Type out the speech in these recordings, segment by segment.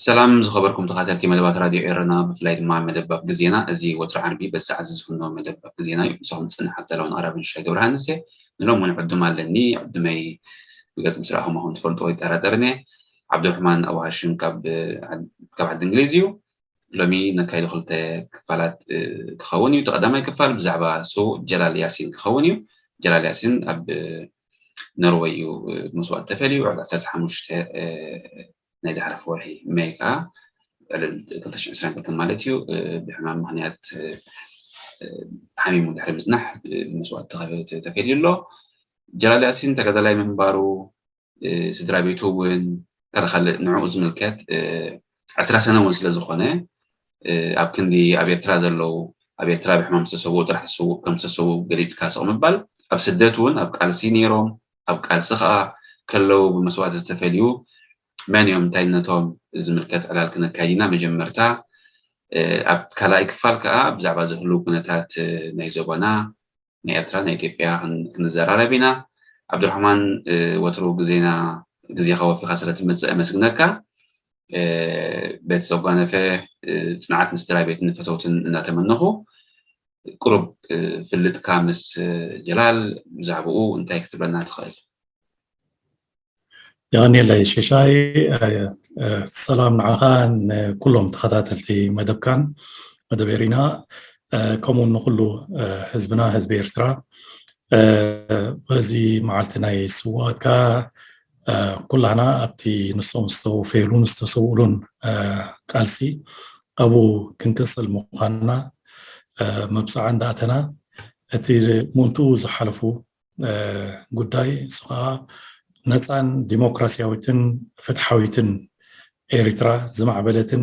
ሰላም ዝኸበርኩም ተኻተልቲ መደባት ራድዮ ኤረና፣ ብፍላይ ድማ መደብ ኣብ ግዜና። እዚ ወትሪ ዓርቢ በዚ ሰዓት እዚ ዝፍኖ መደብ ኣብ ግዜና እዩ። ምሳኹም ዝጸንሕ ኣዳላውን ኣቕራብን ሽሻይ ገብረሃንስ እየ። ንሎሚ እውን ዕዱም ኣለኒ። ዕዱመይ ብገጽ ምስ ረኣኹሞ ከም ትፈልጡ ኣይጠራጠርን እየ። ዓብዱራሕማን ኣቡ ሃሽም ካብ፣ ካብ ዓዲ እንግሊዝ እዩ። ሎሚ ነካይዶ ክልተ ክፋላት፣ እ፣ ክኸውን እዩ። እቲ ቀዳማይ ክፋል ብዛዕባ ስዉእ ጀላል ያሲን ክኸውን እዩ። ጀላል ያሲን ኣብ፣ እ፣ ኖርወይ እዩ፣ እ፣ መስዋእቲ ተፈልዩ። ዕለት ዓሰርተ ሓሙሽተ፣ እ፣ ናይ ዝሓለፈ ወርሒ መይ ከኣ ዕለት ክልተ ሽሕን ዕስራን ክልተን ማለት እዩ፣ እ፣ ብሕማም ምኽንያት፣ እ፣ እ፣ ሓሚሙ ድሕሪ ምጽናሕ፣ እ፣ መስዋእቲ ተኸ-፣ ተ-፣ ተፈልዩ ኣሎ። ጀላል ያሲን ተጋዳላይ ምንባሩ፣ እ፣ ስድራ ቤቱ እውን ካልእ ካልእ ንዕኡ ዝምልከት፣ እ፣ ዕስራ ሰነ እውን ስለ ዝኾነ፣ እ፣ ኣብ ክንዲ ኣብ ኤርትራ ዘለዉ፣ ኣብ ኤርትራ ብሕማም ዝተሰውኡ ጥራሕ ዝስውእ ከም ዝተሰውኡ ገሊጽካ ስቕ ምባል፣ ኣብ ስደት እውን ኣብ ቃልሲ ነይሮም፣ ኣብ ቃልሲ ከኣ ከለዉ ብመስዋእቲ ዝተፈልዩ መን እዮም፣ እንታይነቶም ዝምልከት ዕላል ክነካይድ ኢና። መጀመርታ፣ እ፣ ኣብ ካልኣይ ክፋል ከኣ ብዛዕባ ዝህልው ኩነታት፣ እ፣ ናይ ዞባና፣ ናይ ኤርትራ፣ ናይ ኢትዮጵያ ክን-፣ ክንዘራረብ ኢና። ዓብዱራሕማን፣ እ፣ ወትሩ ግዜና፣ ግዜኻ ወፊኻ ስለ ትመጽእ ኣመስግነካ። እ፣ ቤተሰብ ጓነፈ፣ እ፣ ጽንዓት ንስድራ ቤትን ንፈተውትን እናተመነኹ፣ ቁሩብ፣ እ፣ ፍልጥካ ምስ፣ እ፣ ጀላል ብዛዕባኡ እንታይ ክትብለና ትኽእል? የቐንየለይ ሽሻይ፣ እ፣ እ፣ ሰላም ንዓኻ፣ ንኩሎም ተኸታተልቲ መደብካን፣ መደብ ኤሪና፣ እ፣ ከምኡ ንኩሉ፣ እ፣ ህዝብና፣ ህዝቢ ኤርትራ። እ፣ በዚ መዓልቲ ናይ ስውኣትካ፣ እ፣ ኩላህና ኣብቲ ንሶም ዝተወፈየሉን ዝተሰውኡሉን፣ እ፣ ቃልሲ ኣብኡ ክንቅጽል ምዃንና፣ እ፣ መብጽዓ እንዳኣተና፣ እቲ ምእንትኡ ዝሓለፉ፣ እ፣ ጉዳይ፣ እሱ ኸኣ ነጻን ዲሞክራሲያዊትን ፍትሓዊትን ኤሪትራ ዝማዕበለትን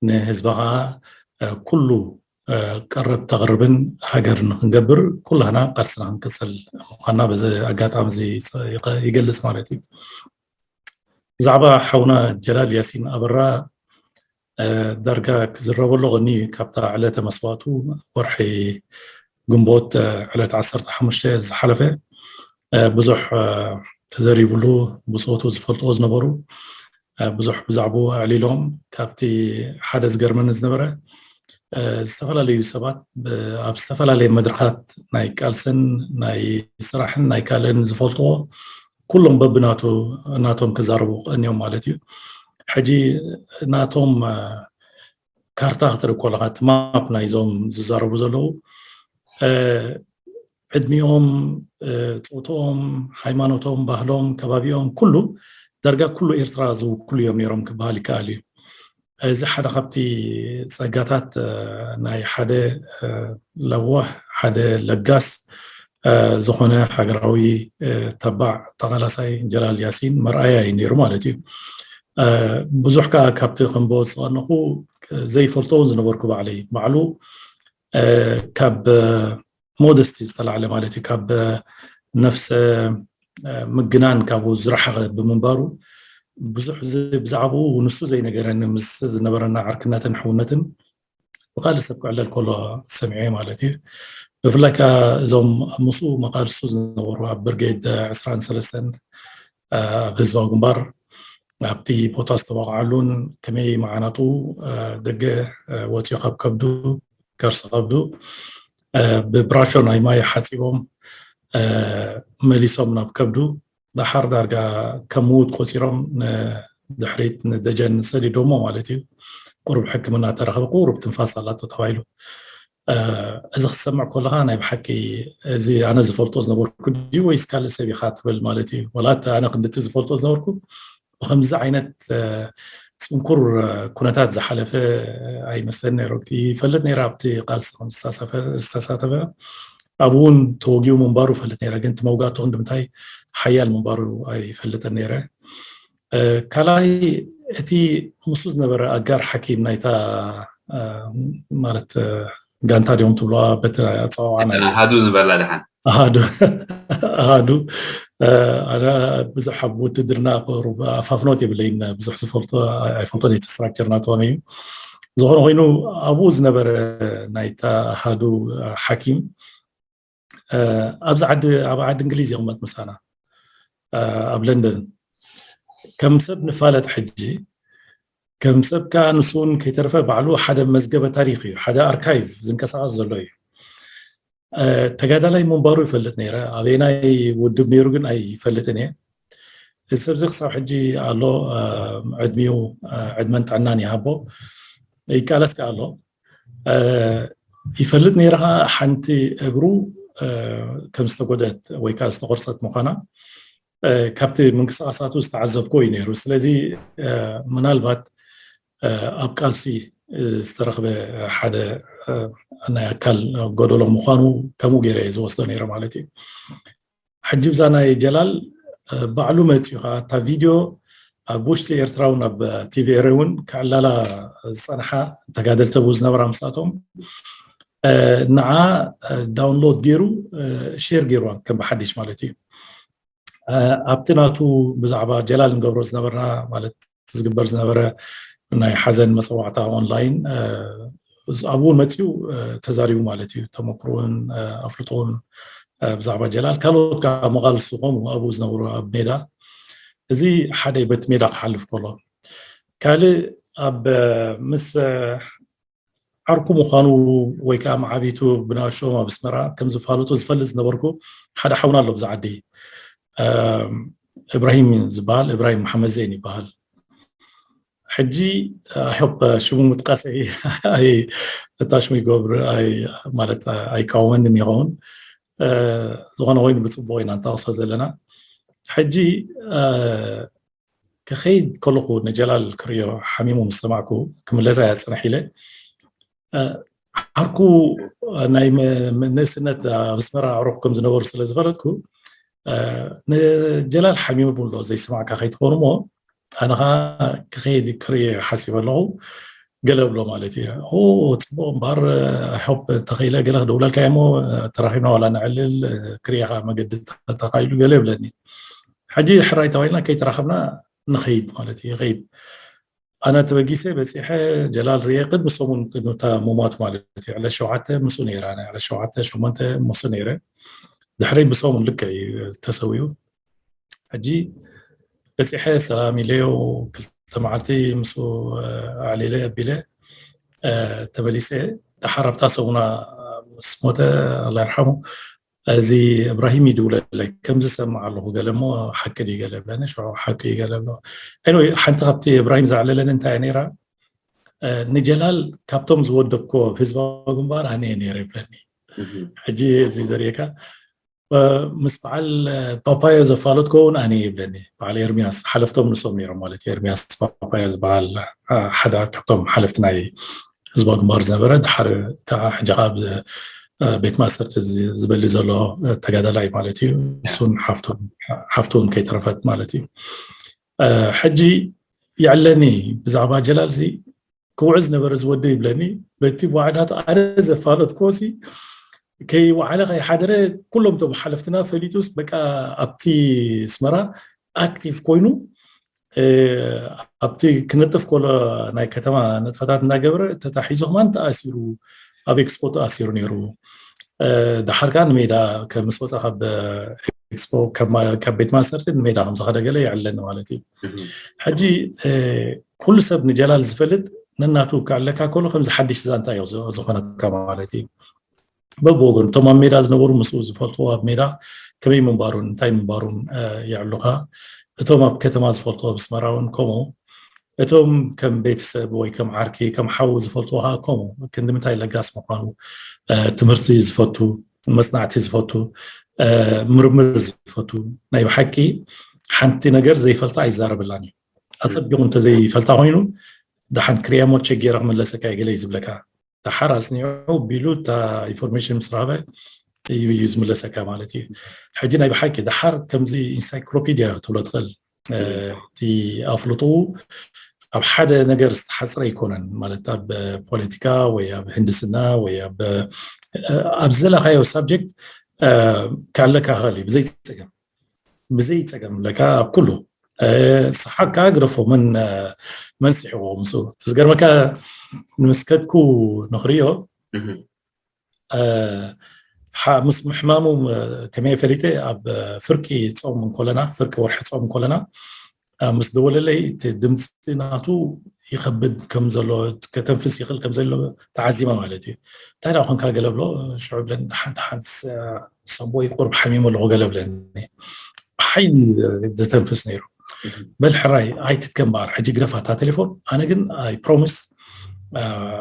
ንህዝባ ኸኣ፣ እ፣ ኩሉ፣ እ፣ ቀረብ ተቕርብን ሃገር ንኽንገብር ኩላህና ቃልስና ክንቅጽል ምዃንና በዚ ኣጋጣሚ እዚ ይጸ-፣ ይቐ-፣ ይገልጽ ማለት እዩ። ብዛዕባ ሓውና ጀላል ያሲን ኣበራ፣ እ፣ ዳርጋ ክዝረበሉ ቐኒ ካብታ ዕለተ መስዋእቱ ወርሒ ግንቦት፣ እ፣ ዕለት ዓሰርተ ሓሙሽተ ዝሓለፈ፣ እ፣ ብዙሕ፣ እ፣ ተዘሪብሉ፣ ብጾቱ ዝፈልጥዎ ዝነበሩ፣ እ፣ ብዙሕ ብዛዕባኡ ኣዕሊሎም። ካብቲ ሓደ ዝገርመኒ ዝነበረ፣ እ፣ ዝተፈላለዩ ሰባት ብ-፣ ኣብ ዝተፈላለየ መድረኻት ናይ ቃልስን ናይ ስራሕን ናይ ካልእን ዝፈልጥዎ ኩሎም በብናቱ፣ ናቶም ክዛረቡ ቀንዮም ማለት እዩ። ሕጂ ናቶም፣ እ፣ ካርታ ክትርኢ ከለኻ፣ እቲ ማፕ ናይዞም ዝዛረቡ ዘለዉ፣ እ፣ ዕድሚኦም፣ እ፣ ጾትኦም፣ ሃይማኖቶም፣ ባህሎም፣ ከባቢኦም፣ ኩሉ፣ ዳርጋ ኩሉ ኤርትራ ዝውክሉ እዮም ነይሮም ክበሃል ይከኣል እዩ። እዚ ሓደ ካብቲ ጸጋታት፣ እ፣ ናይ ሓደ፣ እ፣ ለዋህ፣ ሓደ ለጋስ፣ እ፣ ዝኾነ ሃገራዊ፣ እ፣ ተባዕ ተቓላሳይ ጀላል ያሲን መርኣያ እዩ ነይሩ ማለት እዩ። እ፣ ብዙሕ ከኣ ካብቲ ከንብቦ ዝጸናሕኩ፣ ዘይፈልጦ እውን ዝነበርኩ ባዕለይ፣ ባዕሉ፣ እ፣ ካብ ሞደስቲ ዝተላዕለ ማለት እዩ፣ ካብ ነፍሰ፣ እ፣ ምግናን ካብኡ ዝረሓቐ ብምንባሩ፣ ብዙሕ ዝ-፣ ብዛዕባኡ ንሱ ዘይነገረኒ፣ ምስ ዝነበረና ዕርክነትን ሕውነትን ብኻልእ ሰብ ክዕለል ከሎ ሰሚዐ ማለት እዩ። ብፍላይ ከኣ እዞም ምስኡ መቓልስቱ ዝነበሩ ኣብ ብርጌድ ዕስራን ሰለስተን፣ እ፣ ኣብ ህዝባዊ ግንባር ኣብቲ ቦታ ዝተዋቕዓሉን ከመይ መዓናጡ፣ እ፣ ደገ፣ እ፣ ወፂኡ ካብ ከብዱ፣ ከርሲ ከብዱ፣ እ፣ ብብራሾ ናይ ማይ ሓፂቦም፣ እ፣ መሊሶም ናብ ከብዱ፣ ደሓር ዳርጋ ከም ምዉት ቆፂሮም ንድሕሪት ንደጀን ሰዲዶሞ ማለት እዩ። ቁሩብ ሕክምና ተረኸበ፣ ቁሩብ ትንፋስ ኣላቶ ተባሂሉ። እ፣ እዚ ክትሰምዕ ከለኻ ናይ ብሓቂ እዚ ኣነ ዝፈልጦ ዝነበርኩ ድዩ ወይስ ካልእ ሰብ ኢኻ ትብል ማለት እዩ። ወላ እቲ ኣነ ክንድቲ ዝፈልጦ ዝነበርኩ ብኸምዚ ዓይነት፣ እ፣ ፅንኩር ኩነታት ዝሓለፈ ኣይመስለን ነይሩ። ይፈልጥ ነይረ ኣብቲ ቃልሲ ከም ዝተሳተፈ። ኣብኡ እውን ተወጊኡ ምንባሩ ይፈልጥ ነይረ፣ ግን እቲ መውጋእቱ ክንዲ ምንታይ ሓያል ምንባሩ ኣይፈልጥን ነይረ። ካልኣይ፣ እቲ ምስኡ ዝነበረ ኣጋር ሓኪም ናይታ ማለት ጋንታ ድዮም ትብለዋ በቲ ኣፀዋዋና ኣሃዱ ንበላ ድሓን ኣሃዱ ኣሃዱ ኣነ ብዙሕ ኣብ ውትድርና ቁሩብ ኣፋፍኖት የብለይን፣ ብዙሕ ዝፈልጦ ኣይፈልጦን እቲ ስትራክቸር ናቶም እዩ። ዝኾነ ኮይኑ ኣብኡ ዝነበረ ናይታ ኣሃዱ ሓኪም ኣብዚ ዓዲ ኣብ ዓዲ እንግሊዝ ይቕመጥ ምሳና ኣብ ለንደን ከም ሰብ ንፋለጥ ሕጂ ከም ሰብ ከኣ ንሱ እውን ከይተረፈ ባዕሉ ሓደ መዝገበ ታሪኽ እዩ፣ ሓደ ኣርካይቭ ዝንቀሳቐስ ዘሎ እዩ። ተጋዳላይ ምንባሩ ይፈልጥ ነይረ፣ ኣበየናይ ውድብ ነይሩ ግን ኣይፈልጥን እየ። እዚ ሰብዚ ክሳብ ሕጂ ኣሎ፣ ዕድሚው ዕድመን ጥዕናን ይሃቦ፣ ይቃለስ ከኣ ኣሎ። ይፈልጥ ነይረ ከኣ ሓንቲ እግሩ ከም ዝተጎድአት ወይ ከዓ ዝተቆርፀት ምዃና ካብቲ ምንቅስቃሳቱ ዝተዓዘብኮ እዩ ነይሩ። ስለዚ ምናልባት ኣብ ቃልሲ ዝተረኽበ ሓደ ናይ ኣካል ጎደሎ ምዃኑ ከምኡ ገይረ እየ ዝወስዶ ነይረ ማለት እዩ። ሕጂ ብዛ ናይ ጀላል ባዕሉ መፅኡ ከዓ እታ ቪድዮ ኣብ ውሽጢ ኤርትራ እውን ኣብ ቲቪ ኤረ እውን ክዕላላ ዝፀንሓ ተጋደልቲ ኣብኡ ዝነበራ ምስኣቶም ንዓ ዳውንሎድ ገይሩ ሼር ገይርዋ ከም ብሓድሽ ማለት እዩ። ኣብቲ ናቱ ብዛዕባ ጀላል ንገብሮ ዝነበርና ማለት ዝግበር ዝነበረ ናይ ሓዘን መፀዋዕታ ኦንላይን ኣብኡ እውን መፅኡ ተዛሪቡ ማለት እዩ። ተመክሮን ኣፍልጦን ብዛዕባ ጀላል ካልኦት ከዓ መቓልሱ ከምኡ ኣብኡ ዝነበሩ ኣብ ሜዳ እዚ ሓደ በቲ ሜዳ ክሓልፍ ከሎ ካልእ ኣብ ምስ ዓርኩ ምዃኑ ወይ ከዓ መዓቢቱ ብናሾም ኣብ ኣስመራ ከም ዝፋለጡ ዝፈልጥ ዝነበርኩ ሓደ ሓውና ኣሎ ብዛ ዓዲ እብራሂም ዝበሃል እብራሂም መሓመድ ዘይን ይበሃል። ሕጂ ሆፕ ሽሙ ምጥቃሰይ እታ ሽሙ ይገብር ማለት ኣይቃወመንን ይኸውን። ዝኾነ ኮይኑ ብፅቡቅ ኢና ንጠቅሶ ዘለና። ሕጂ ክኸይድ ከለኹ ንጀላል ክሪኦ ሓሚሙ ምስ ሰማዕኩ ክምለሳ እያ ፅንሕ ኢለ ዓርኩ ናይ ንእስነት ኣብ ኣስመራ ኣዕሩኽ ከም ዝነበሩ ስለ ዝፈለጥኩ ንጀላል ሓሚሙ ኣሎ ዘይሰማዕካ ከይትኸውን እሞ ኣነ ከዓ ክኸይድ ክርኢ ሓሲበ ኣለኹ። ገለ ብሎ ማለት እዩ። ጽቡቅ እምበር ሆፕ እንተኽኢለ ገለ ክደውለልካ እሞ ተራኺብና ዋላ ንዕልል ክርእኻ መገዲ ተኻኢሉ ገለ ይብለኒ። ሕጂ ሕራይ ተባሂልና ከይተራኸብና ንኸይድ ማለት እዩ። ይኸይድ ኣነ ተበጊሰ በፂሐ ጀላል ርየ ቅድሚ ሰሙን ቅድሚ እታ ሙማቱ ማለት እዩ። ዕለት ሸውዓተ ምስኡ ነይረ ኣነ ዕለት ሸውዓተ ሸሞንተ ምስኡ ነይረ። ድሕሪ ብሰሙን ልክዕ እዩ ተሰዊኡ። ሕጂ በፂሐ ሰላም ኢለዮ ክልተ መዓልቲ ምስኡ ኣዕሊለ ኣቢለ ተመሊሰ። ደሓር ኣብታ ሰሙና ምስ ሞተ ኣላ ይርሓሙ እዚ እብራሂም ይድውለለይ ከምዚ ሰማዕ ኣለኹ ገለ እሞ ሓቂ ድዩ ገለ ብለኒ ሽዑ ሓቂ እዩ ገለ ብሎ። Anyway ሓንቲ ካብቲ እብራሂም ዘዕለለኒ እንታይ ነይራ ንጀላል ካብቶም ዝወደብኮ ህዝባዊ ግንባር ኣነ እየ ነይረ ይብለኒ። ሕጂ እዚ ዘርእየካ ምስ በዓል ፓፓዮ ዘፋለጥኮ እውን ኣነ ይብለኒ። በዓል ኤርሚያስ ሓለፍቶም ንሶም ነይሮም ማለት እዩ። ኤርሚያስ ፓፓዮ ዝበሃል ሓደ ካብቶም ሓለፍቲ ናይ ህዝባዊ ግንባር ዝነበረ ድሓር ከዓ ሕጂ ከዓ ቤት ማስተርቲ ዝበሊ ዘሎ ተጋዳላይ ማለት እዩ። እሱን ሓፍቱን ከይተረፈት ማለት እዩ። ሕጂ ይዕለኒ ብዛዕባ ጀላል ሲ ክውዕ ዝነበረ ዝወደ ይብለኒ በቲ ዋዕዳቱ ኣነ ዘፋለጥኮ ሲ ከይወዓለ ከይሓደረ ኩሎም ቶም ሓለፍትና ፈሊጡስ በቃ ኣብቲ ኣስመራ ኣክቲቭ ኮይኑ ኣብቲ ክነጥፍ ከሎ ናይ ከተማ ነጥፈታት እናገበረ ተታሒዙ ከማን ተኣሲሩ ኣብ ኤክስፖ ተኣሲሩ ነይሩ። ድሓር ከዓ ንሜዳ ምስ ወፃ ካብ ኤክስፖ ካብ ቤት ማስተርቲ ንሜዳ ከም ዝኸደ ገለ ይዕለኒ ማለት እዩ። ሕጂ ኩሉ ሰብ ንጀላል ዝፈልጥ ነናቱ ክዕለካ ከሎ ከምዚ ሓድሽ ዛንታ እዩ ዝኾነካ ማለት እዩ። በብወገኑ እቶም ኣብ ሜዳ ዝነበሩ ምስኡ ዝፈልጥዎ ኣብ ሜዳ ከመይ ምንባሩን እንታይ ምንባሩን የዕሉኻ። እቶም ኣብ ከተማ ዝፈልጥዎ ብስመራውን ከምኡ እቶም ከም ቤተሰብ ወይ ከም ዓርኪ ከም ሓዉ ዝፈልጥዎ ከዓ ከምኡ ክንዲ ምንታይ ለጋስ ምዃኑ ትምህርቲ ዝፈቱ መፅናዕቲ ዝፈቱ ምርምር ዝፈቱ ናይ ብሓቂ ሓንቲ ነገር ዘይፈልጣ ኣይዛረብላን እዩ። ኣጸቢቑ እንተዘይፈልጣ ኮይኑ፣ ደሓን ክሪያሞቼ ገይረ ክምለሰካ እየ ገለ እዩ ዝብለካ። ደሓር ኣጽኒዑ ቢሉ እታ ኢንፎርሜሽን ምስ ረኸበ እዩ እዩ ዝምለሰካ ማለት እዩ። ሕጂ ናይ ብሓቂ ደሓር ከምዚ ኢንሳይክሎፒድያ ክትብሎ ትኽእል። እቲ ኣፍልጡ ኣብ ሓደ ነገር ዝተሓፅረ ኣይኮነን። ማለት ኣብ ፖለቲካ ወይ ኣብ ህንድስና ወይ ኣብ ኣብ ዘለካዮ ሳብጀክት ክኣለካ ክእል እዩ ብዘይ ፀገም፣ ብዘይ ፀገም ለካ ኣብ ኩሉ። ሰሓቅካ ግደፎ፣ መን መን ስሕዎ ምስኡ? ትዝገርመካ፣ ምስ ከድኩ ንክርዮ፣ ምስ ምሕማሙ ከመይ ፈሊጠ? ኣብ ፍርቂ ጾም እንኮለና፣ ፍርቂ ወርሒ ጾም እንኮለና ምስ ደወለለይ፣ እቲ ድምፂ ናቱ ይኸብድ ከም ዘሎ፣ ከተንፍስ ይኽእል ከም ዘሎ ተዓዚማ ማለት እዩ። እንታይ ደኣ ኮንካ ገለ ብሎ። ሽዑ ብለን ሓንቲ ሓንቲ ሰቦይ ቁርብ ሓሚሙ ኣለኹ ገለ ብለኒ። ብሓይሊ ዝተንፍስ ነይሩ። በል ሕራይ ኣይትትከም በኣር፣ ሕጂ ግደፋ እታ ቴሌፎን። ኣነ ግን ኣይ ፕሮሚስ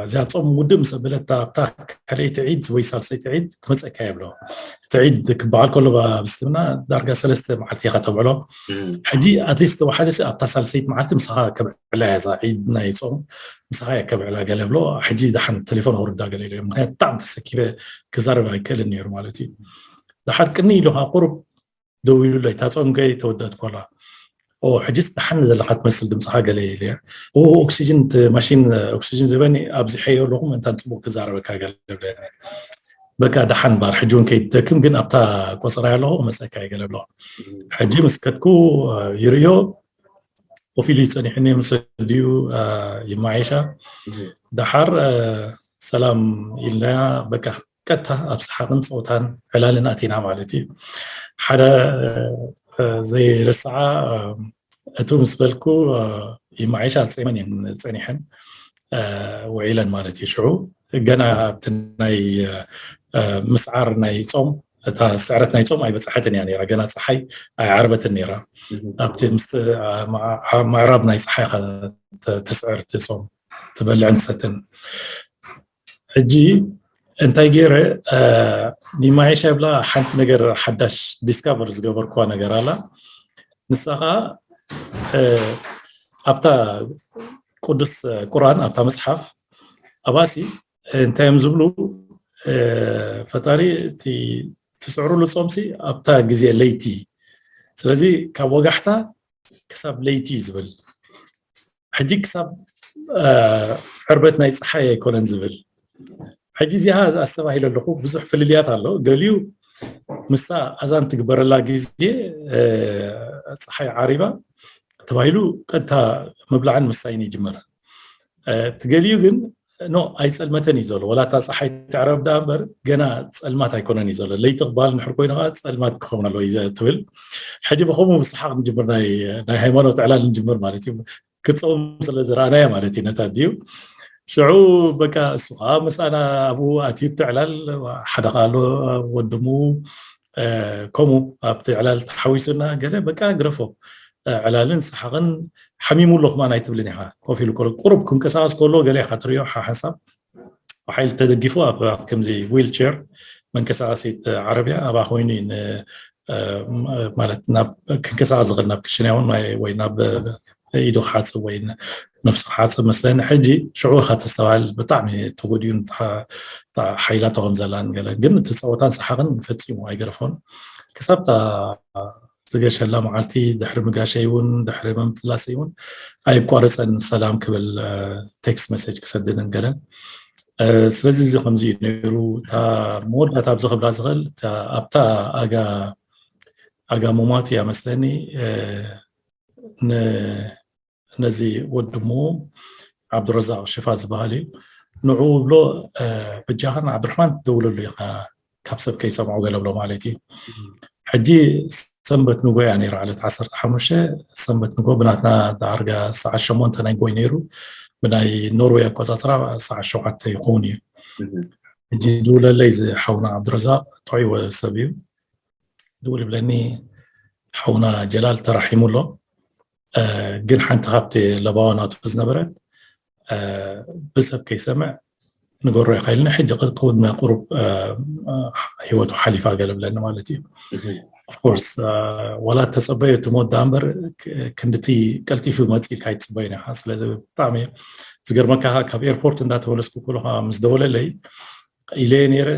እዚኣ ጾም ውድእ ምስ ኣበለት ኣብታ ካልኣይቲ ዒድ ወይ ሳልሰይቲ ዒድ ክመጸካ የብሎ። እቲ ዒድ ክበዓል ከሎ ኣብ እስልምና ዳርጋ ሰለስተ መዓልቲ ኢኻ ተብዕሎ። ሕጂ ኣትሊስት ተወሓደ ሲ ኣብታ ሳልሰይቲ መዓልቲ ምሳኻ ከብዕላ እያ እዛ ዒድ ናይ ጾም፣ ምሳኻ እያ ከብዕላ ገለ ብሎ። ሕጂ ደሓን ቴሌፎን ኣውርዳ ገለ ኢለ፣ ምክንያቱ ብጣዕሚ ተሰኪበ ክዛረብ ኣይክእልን ነይሩ ማለት እዩ። ደሓር ቅኒ ኢሉ ከዓ ቁሩብ ደው ኢሉለይ፣ እታ ጾም ከይ ተወደት ኮላ። ኦ ሕጂስ ደሓን ዘለካ ትመስል ድምፅኻ ገለ ኢለ። ኦ ኦክሲጅን ማሽን ኦክሲጅን ዝበኒ ኣብዚ ሕዮ ኣለኹ፣ ምእንታን ፅቡቅ ክዛረበካ ገለ ብለኒ። በቃ ደሓን ባር ሕጂ እውን ከይትደክም ግን ኣብታ ቆፅራ ኣለኹ መፀካ ገለ ብሎ። ሕጂ ምስ ከድኩ ይርእዮ ኮፍ ኢሉ ይጸኒሕኒ ምስ ድዩ ይማዓይሻ። ደሓር ሰላም ኢልና በቃ ቀጥታ ኣብ ሰሓቕን ጸወታን ዕላልን ኣቲና ማለት እዩ። ሓደ ዘይርስዓ እቱ ምስ በልኩ ይማዓይሻ ጸይመን እየን ጸኒሐን ውዒለን ማለት እዩ። ሽዑ ገና ኣብቲ ናይ ምስዓር ናይ ጾም እታ ስዕረት ናይ ጾም ኣይበጽሐትን እያ ነይራ፣ ገና ጸሓይ ኣይዓረበትን ነይራ። ኣብቲ ምስ ምዕራብ ናይ ጸሓይ ትስዕር ትጾም ትበልዕን ትሰትን። ሕጂ እንታይ ገይረ፣ ኒማይሻ ይብላ ሓንቲ ነገር ሓዳሽ ዲስካቨር ዝገበርኩዋ ነገር ኣላ። ንሳ ኸዓ ኣብታ ቅዱስ ቁርኣን ኣብታ መጽሓፍ ኣባሲ እንታይ እዮም ዝብሉ? ፈጣሪ እቲ ትስዕሩሉ ጾምሲ ኣብታ ግዜ ለይቲ፣ ስለዚ ካብ ወጋሕታ ክሳብ ለይቲ እዩ ዝብል። ሕጂ ክሳብ ዕርበት ናይ ፀሓይ ኣይኮነን ዝብል። ሕጂ እዚኣ ኣስተባሂለ ኣለኹ፣ ብዙሕ ፍልልያት ኣሎ። ገሊኡ ምስታ ኣዛን ትግበረላ ግዜ ፀሓይ ዓሪባ ተባሂሉ ቀጥታ ምብላዕን ምስታይን ይጅመር። እቲ ገሊኡ ግን ኖ ኣይፀልመተን እዩ ዘሎ። ወላ እታ ፀሓይ ትዕረብ ደኣ እምበር ገና ፀልማት ኣይኮነን እዩ ዘሎ። ለይቲ ክበሃል እንድሕር ኮይኑ ከዓ ፀልማት ክኸውን ኣለዎ እዩ ትብል። ሕጂ ብከምኡ ምስሓቅ ንጅምር፣ ናይ ናይ ሃይማኖት ዕላል ንጅምር ማለት እዩ። ክፀውም ስለ ዝረኣናዮ ማለት እዩ ነታ ድዩ። ሽዑ በቃ እሱ ከዓ ምሳና ኣብኡ ኣትዩ እቲ ዕላል። ሓደ ከዓ ኣሎ ወድሙ ከምኡ ኣብቲ ዕላል ተሓዊሱና ገለ በቃ ግረፎ። ዕላልን ሰሓቕን ሓሚሙ ኣሎ ከማን ኣይትብልን ኢኻ። ኮፍ ኢሉ ከሎ ቁሩብ ክንቀሳቐስ ከሎ ገለ ኢኻ ትሪኦ ሓንሳብ ብሓይሊ ተደጊፉ ኣብ ከምዚ ዊልቸር መንቀሳቐሲት ዓረብያ ኣብኣ ኮይኑ ማለት ናብ ክንቀሳቐስ ዝኽእል ናብ ክሽነ ይኹን ወይ ናብ ኢዱ ክሓፅብ ወይ ነፍሱ ክሓፅብ መስለኒ። ሕጂ ሽዑ ኢኻ ተስተባህል ብጣዕሚ ተጎዲኡን ሓይላቶ ከም ዘላን ገለ ግን እቲ ፀወታን ሰሓቕን ፈፂሙ ኣይገረፎን ክሳብ ዝገሸላ መዓልቲ ድሕሪ ምጋሸይ እውን ድሕሪ መምትላሰይ እውን ኣይቋረፀን ሰላም ክብል ቴክስት መሴጅ ክሰድንን ገለን። ስለዚ እዚ ከምዚ እዩ ነይሩ። እታ መወዳእታ ኣብዚ ክብላ ዝኽእል ኣብታ ኣጋ ኣጋ ሙማት እያ መስለኒ ነዚ ወድሙ ዓብዱረዛቅ ሽፋ ዝበሃል እዩ። ንዑ ብሎ በጃኻን ዓብድርሕማን ትደውለሉ ኢኻ ካብ ሰብ ከይሰምዑ ገለ ብሎ ማለት እዩ። ሕጂ ሰንበት ንጎ እያ ነይራ ዕለት ዓሰርተ ሓሙሽተ ሰንበት ንጎ ብናትና ዳርጋ ሰዓት ሸሞንተ ናይ ጎይ ነይሩ ብናይ ኖርዌይ ኣቆፃፅራ ሰዓት ሸውዓተ ይኸውን እዩ። ሕጂ ድውለለይ እዚ ሓውና ዓብዱረዛቅ ጥዑይ ሰብ እዩ። ድውል ይብለኒ ሓውና ጀላል ተራሒሙ ኣሎ። ግን ሓንቲ ካብቲ ለባዋ ናቱ ዝነበረት ብሰብ ከይሰምዕ ንገሮ ኢኻ ኢልና ሕጂ ቅድሚ ቁሩብ ህይወቱ ሓሊፋ ገለ ብለኒ ማለት እዩ። Of course, ዋላ ተጸበዮ እቲ ሞት ዳ እምበር ክንድቲ ቀልጢፉ መጽእ ኢልካ ኣይትጽበዮን ኢኻ። ስለዚ ብጣዕሚ ዝገርመካ፣ ካብ ኤርፖርት እንዳተመለስኩ ከለኻ ምስ ደወለለይ ኢለ ነይረ፣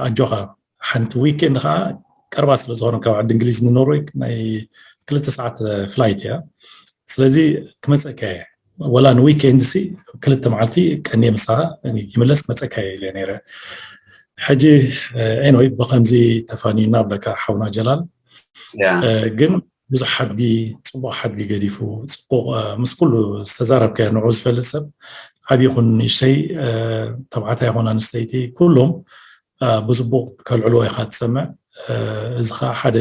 ኣጆኻ፣ ሓንቲ ዊኬንድ ከዓ ቀርባ ስለ ዝኾነ ካብ ዓዲ እንግሊዝ ንኖርወይ ናይ ክልተ ሰዓት ፍላይት እያ። ስለዚ ክመፀካ እየ፣ ወላ ንዊኬንድ ሲ ክልተ መዓልቲ ቀንየ ምሳኻ ይምለስ ክመፀካ እየ ኢለ ነይረ። ሕጂ ኤንወይ ብከምዚ ተፋኒና ብለካ ሓውና ጀላል። ግን ብዙሕ ሓድጊ፣ ፅቡቕ ሓድጊ ገዲፉ፣ ፅቡቕ ምስ ኩሉ ዝተዛረብካዮ ንዑ ዝፈልጥ ሰብ፣ ዓብዪ ይኹን ንእሽተይ፣ ተባዕታይ ይኹን ኣንስተይቲ፣ ኩሎም ብፅቡቕ ከልዕልዎ ኢኻ ትሰምዕ። እዚ ከዓ ሓደ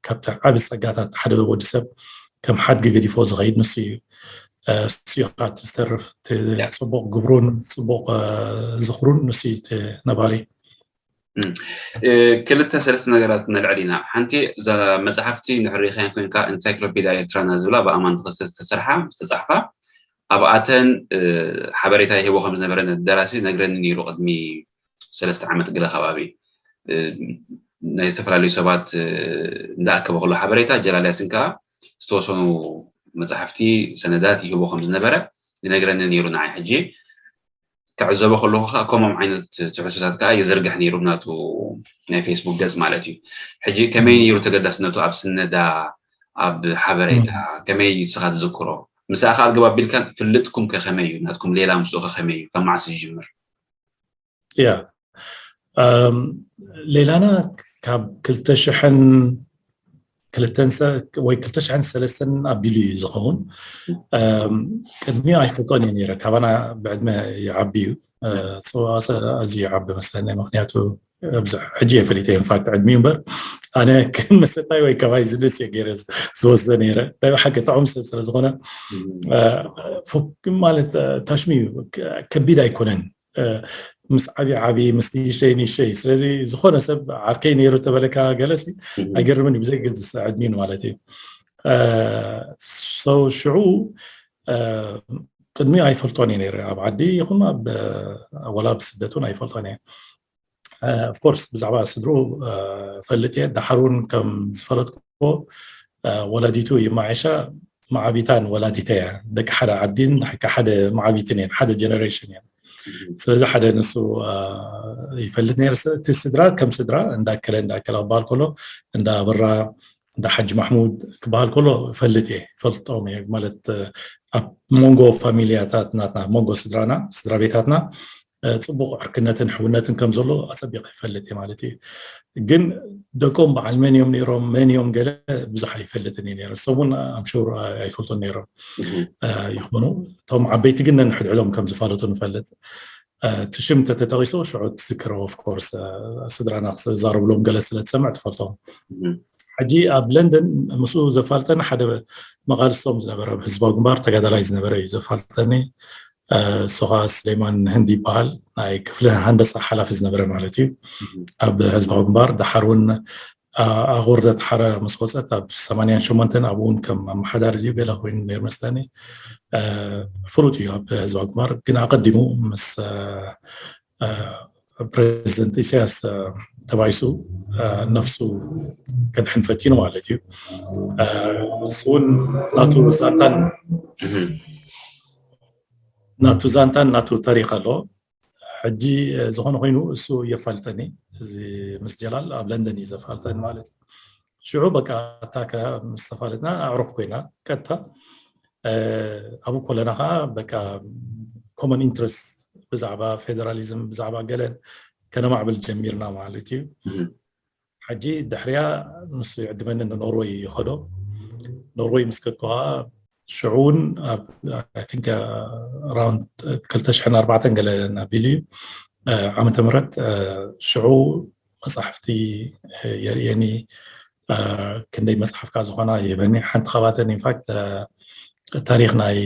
ካብቲ ዓቢ ፀጋታት ሓደ ወዲ ሰብ ከም ሓድጊ ገዲፎ ዝኸይድ ንሱ እዩ። እሱ እዩ ከዓ እቲ ዝተርፍ፣ እቲ ፅቡቕ ግብሩን ፅቡቕ ዝኽሩን ንሱ እዩ እቲ ነባሪ። ክልተ ሰለስተ ነገራት ነልዕል ኢና። ሓንቲ እዛ መፅሓፍቲ ንሕሪኻያን ኮይንካ፣ ኢንሳይክሎፒድያ ኤርትራና ዝብላ ብኣማን ተኸስተ ዝተሰርሓ ዝተፃሕፋ፣ ኣብኣተን ሓበሬታ ይህቦ ከም ዝነበረ ደራሲ ነግረኒ ነይሩ። ቅድሚ ሰለስተ ዓመት ገለ ከባቢ ናይ ዝተፈላለዩ ሰባት እንዳኣከበ ከሎ ሓበሬታ፣ ጀላል ያሲን ከዓ ዝተወሰኑ መፅሓፍቲ፣ ሰነዳት ይህቦ ከም ዝነበረ ይነግረኒ ነይሩ። ንዓይ ሕጂ ክዕዘቦ ከለኹ ከዓ ከምኦም ዓይነት ትሕዝቶታት ከዓ ይዝርግሕ ነይሩ ናቱ ናይ ፌስቡክ ገፅ ማለት እዩ። ሕጂ ከመይ ነይሩ ተገዳስነቱ ኣብ ስነዳ፣ ኣብ ሓበሬታ ከመይ ንስኻ ትዝክሮ? ምስኣ ከዓ ኣልገብ ኣቢልካ ፍልጥኩም ከ ከመይ እዩ? ናትኩም ሌላ ምስኡ ከ ከመይ እዩ? ካብ መዓስ ይጅምር? ያ ሌላና ካብ ክልተ ሽሕን ክልተን ወይ ክልተ ሽሕን ሰለስተን ኣቢሉ እዩ ዝኸውን። ቅድሚኡ ኣይፈልጦን እየ ነይረ። ካባና ብዕድመ ይዓቢ እዩ። ኣዝዩ ይዓቢ መስለኒ፣ ምክንያቱ ብዙሕ ሕጂ የፈሊጠ ኢንፋክት ዕድሚኡ እምበር ኣነ ከም መሰታይ ወይ ከማይ ዝልስ እየ ገይረ ዝወስዶ ነይረ። ናይ ብሓቂ ጥዑም ሰብ ስለ ዝኾነ ማለት ታሽሚ ከቢድ ኣይኮነን። ምስ ዓቢ ዓቢ ምስ ንእሽተይ ንእሽተይ። ስለዚ ዝኾነ ሰብ ዓርከይ ነይሩ ተበለካ ገለሲ ኣይገርምን እዩ፣ ብዘይ ገድስ ዕድሚን ማለት እዩ። ሰው ሽዑ ቅድሚ ኣይፈልጦን እየ ነይረ፣ ኣብ ዓዲ ይኹን ወላ ኣብ ስደት እውን ኣይፈልጦን እየ። ኦፍኮርስ ብዛዕባ ስድሩ ፈልጥ እየ። ዳሓር እውን ከም ዝፈለጥኩዎ ወላዲቱ ይማዓሻ መዓቢታን ወላዲተ እያ። ደቂ ሓደ ዓዲን ደቂ ሓደ መዓቢትን እየን፣ ሓደ ጀነሬሽን እየን። ስለዚ ሓደ ንሱ ይፈልጥ ነይር። እቲ ስድራ ከም ስድራ እንዳከለ እንዳከለ ክበሃል ከሎ እንዳ ኣበራ እንዳ ሓጂ ማሕሙድ ክበሃል ከሎ ፈልጥ እየ፣ ፈልጦም እየ ማለት ኣብ መንጎ ፋሚልያታት ናትና መንጎ ስድራና ስድራ ቤታትና ፅቡቕ ዕርክነትን ሕውነትን ከም ዘሎ ኣፀቢቐ ይፈልጥ እየ ማለት እዩ። ግን ደቆም በዓል መን እዮም ነይሮም መን እዮም ገለ ብዙሕ ኣይፈልጥን እየ ነይረ። ሰሙን ኣምሹር ኣይፈልጡን ነይሮም ይኾኑ። እቶም ዓበይቲ ግን ነንሕድሕዶም ከም ዝፋለጡ ንፈልጥ። እቲ ሽም ተተጠቂሶ ሽዑ ትዝክረው ኦፍኮርስ ስድራና ክዛረብሎም ገለ ስለ ትሰምዕ ትፈልጦም። ሕጂ ኣብ ለንደን ምስኡ ዘፋልጠን ሓደ መቓልስቶም ዝነበረ ህዝባዊ ግንባር ተጋዳላይ ዝነበረ እዩ ዘፋልጠኒ። እሱ ከዓ ስሌማን ህንዲ ይበሃል። ናይ ክፍሊ ሃንደሳ ሓላፊ ዝነበረ ማለት እዩ ኣብ ህዝባዊ ግንባር። ደሓር እውን ኣቑርደት ሓረ ምስ ወፀት ኣብ ሰማንያን ሸሞንተን ኣብኡ እውን ከም ኣመሓዳሪ ድዩ ገለ ኮይኑ ነይሩ መስለኒ። ፍሉጥ እዩ ኣብ ህዝባዊ ግንባር። ግን ኣቐዲሙ ምስ ፕሬዚደንት ኢሳያስ ተባይሱ ነፍሱ ከድሕን ፈቲኑ ማለት እዩ። እሱ እውን ናቱ ዛንታን ናቱ ዛንታን ናቱ ታሪክ ኣሎ። ሕጂ ዝኾነ ኮይኑ እሱ የፋልጠኒ፣ እዚ ምስ ጀላል ኣብ ለንደን እዩ ዘፋልጠኒ ማለት እዩ። ሽዑ በቃ እታ ምስ ተፋለጥና ኣዕሩኽ ኮይና ቀጥታ ኣብኡ ኮለና ከዓ በቃ ኮመን ኢንትረስት ብዛዕባ ፌደራሊዝም ብዛዕባ ገለን ከነማዕብል ጀሚርና ማለት እዩ። ሕጂ ድሕሪያ ንሱ ይዕድመኒ ንኖርወይ ይኸዶ። ኖርወይ ምስ ከድኩ ከዓ ሽዑ እውን ኣብ ራውንድ ክልተ ሽሕን ኣርባዕተን ገለ ኣቢሉ እዩ ዓመተ ምህረት ሽዑ መፅሓፍቲ የርእየኒ። ክንደይ መፅሓፍ ከዓ ዝኾና ይህበኒ። ሓንቲ ካብኣተን ኢንፋክት ታሪክ ናይ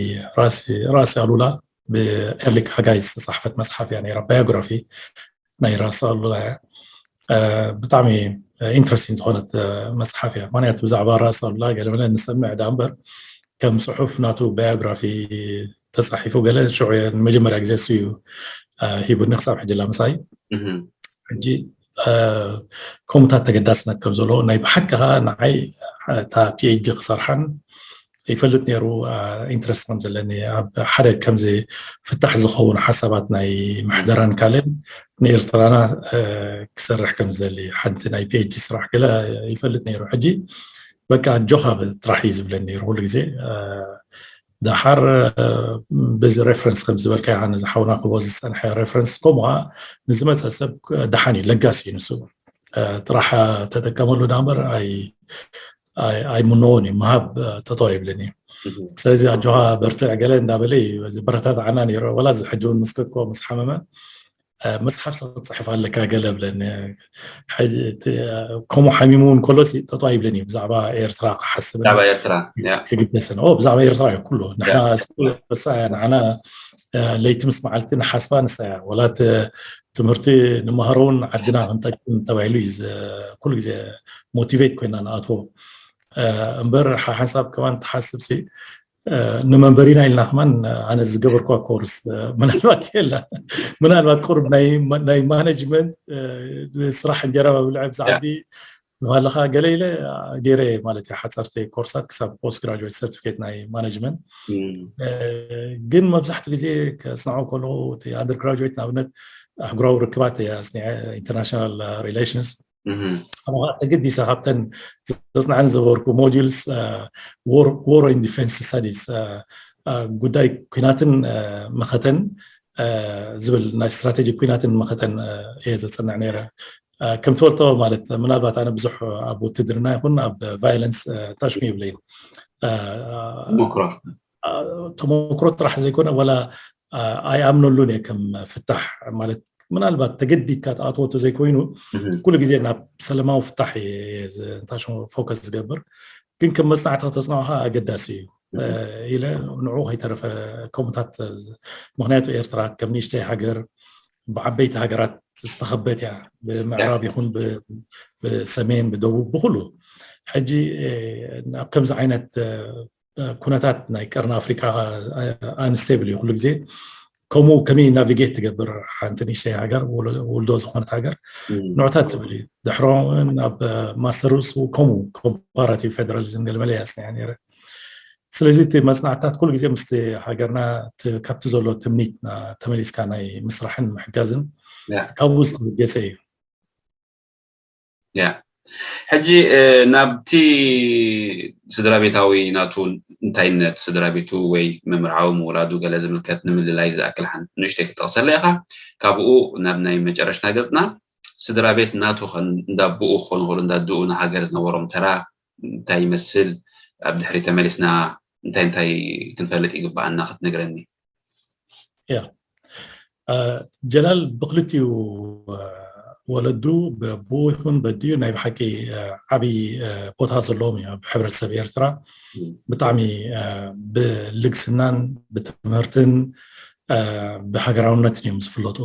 ራእሲ ኣሉላ ብኤርሊክ ሃጋይ ዝተፃሕፈት መፅሓፍ እያ ነይራ፣ ባዮግራፊ ናይ ራእሲ ኣሉላ እያ። ብጣዕሚ ኢንትረስቲንግ ዝኾነት መፅሓፍ እያ። ምክንያቱ ብዛዕባ ራእሲ ኣሉላ ገለመለ ንሰምዕ ዳ እምበር ከም ፅሑፍ ናቱ ባዮግራፊ ተፃሒፉ ገለ ሽዑ ንመጀመርያ ግዜ እሱ እዩ ሂቡኒ ክሳብ ሕጂ ላ ምሳይ። ሕጂ ከምኡታት ተገዳስነት ከም ዘለዎ ናይ ብሓቂ ከዓ ንዓይ እታ ፒኤችዲ ክሰርሓን ይፈልጥ ነይሩ። ኢንትረስት ከም ዘለኒ ኣብ ሓደ ከምዚ ፍታሕ ዝኸውን ሓሳባት ናይ ምሕደራን ካልእን ንኤርትራና ክሰርሕ ከም ዝደሊ ሓንቲ ናይ ፒኤችዲ ስራሕ ገለ ይፈልጥ ነይሩ። ሕጂ በቃ ኣጆኻ ጥራሕ እዩ ዝብለኒ ነይሩ ኩሉ ግዜ። ደሓር በዚ ሬፈረንስ ከም ዝበልካ ኣነ ዝሓውና ክቦ ዝፀንሐ ሬፈረንስ ከምኡ ከዓ ንዝመፀ ሰብ ደሓን እዩ ለጋስ እዩ ንሱ ጥራሕ ተጠቀመሉ ዳ እምበር ኣይምነዎን እዩ ምሃብ ተጠው ይብልን እዩ። ስለዚ ኣጆኻ በርትዕ ገለ እንዳበለ በረታትዓና ነይሩ። ወላ እዚ ሕጂ እውን ምስ ከኮ ምስ ሓመመ መፅሓፍ ክፅሕፍ ኣለካ ገለ ብለኒ። ከምኡ ሓሚሙ እውን ከሎ ጠጠው ይብለኒ ብዛዕባ ኤርትራ ክሓስብ ብዛዕባ ኤርትራ ክግደስን ብዛዕባ ኤርትራ እዩ ኩሉ ንሕና ንዓና ለይቲ ምስ መዓልቲ ንሓስባ ንሳ እያ ወላ ትምህርቲ ንመሃሮ እውን ዓድና ክንጠቅም ተባሂሉ እዩ ኩሉ ግዜ ሞቲቬት ኮይና ንኣትዎ እምበር ሓንሳብ ከማን ትሓስብ ሲ ንመንበሪና ኢልና ከማን ኣነ ዝገበርኳ ኮርስ ምናልባት የላ ምናልባት ቁርብ ናይ ማኔጅመንት ስራሕ እንጀራ መብልዒ ብዛዕዲ ንባለካ ገለ ኢለ ገይረ ማለት እዩ ሓፀርቲ ኮርሳት ክሳብ ፖስት ግራጁዌት ሰርቲፊኬት ናይ ማኔጅመንት ግን መብዛሕትኡ ግዜ ከስንዖ ከለኩ እቲ ኣንደር ግራጁዌት ንኣብነት ኣህጉራዊ ርክባት እያ ኢንተርናሽናል ሪሌሽንስ ተገዲሰ ካብተን ዘፅንዐን ዝነበርኩ ሞጁልስ ዎር ን ዲፌንስ ስታዲስ ጉዳይ ኩናትን መኸተን ዝብል ናይ ስትራቴጂ ኩናትን መኸተን እየ ዘፅንዕ ነይረ። ከም ትፈልጦ ማለት ምናልባት ኣነ ብዙሕ ኣብ ውትድርና ይኹን ኣብ ቫይለንስ ታሽሚ ይብለይ ተመክሮ ጥራሕ ዘይኮነ ወላ ኣይኣምነሉን እየ ከም ፍታሕ ማለት ምናልባት ተገዲድካ ትኣትዎ ዘይኮይኑ ኩሉ ግዜ ናብ ሰላማዊ ፍታሕ ታሽሚ ፎከስ ዝገብር ግን ከም መፅናዕቲ ከተፅንዖ ከዓ ኣገዳሲ እዩ ኢለ ንዑ ከይተረፈ ከምኡታት ምክንያቱ ኤርትራ ከም ንእሽተይ ሃገር ብዓበይቲ ሃገራት ዝተኸበት እያ ብምዕራብ ይኹን ብሰሜን ብደቡብ ብኩሉ ሕጂ ኣብ ከምዚ ዓይነት ኩነታት ናይ ቀርኒ ኣፍሪካ ኣንስቴብል እዩ ኩሉ ግዜ ከምኡ ከመይ ናቪጌት ትገብር ሓንቲ ንእሽተይ ሃገር ውልዶ ዝኾነት ሃገር ንዑታት ትብል እዩ ድሕሮን ኣብ ማስተርስ ከምኡ ኮምፓራቲቭ ፌደራሊዝም ገልመለ ያስነያ ነረ ስለዚ እቲ መፅናዕታት ኩሉ ግዜ ምስቲ ሃገርና ካብቲ ዘሎ ትምኒት ተመሊስካ ናይ ምስራሕን ምሕጋዝን ካብኡ ዝተበገሰ እዩ ሕጂ ናብቲ ስድራ ቤታዊ ናቱ እንታይነት ስድራ ቤቱ ወይ ምምርዓዊ ምውላዱ ገለ ዝምልከት ንምልላይ ዝኣክል ሓንቲ ንእሽተይ ክትጠቕሰለ ኢኻ ካብኡ ናብ ናይ መጨረሽታ ገፅና ስድራ ቤት ናቱ እንዳብኡ ክኾኑ ክእሉ እንዳድኡ ንሃገር ዝነበሮም ተራ እንታይ ይመስል ኣብ ድሕሪ ተመሊስና እንታይ እንታይ ክንፈልጥ ይግባኣና ክትነግረኒ ያ ጀላል ብክልቲኡ ወለዱ ብኡ ይኹን በዲኡ ናይ ብሓቂ ዓብዪ ቦታ ዘለዎም እዩ ኣብ ሕብረተሰብ ኤርትራ ብጣዕሚ ብልግስናን ብትምህርትን ብሃገራውነትን እዮም ዝፍለጡ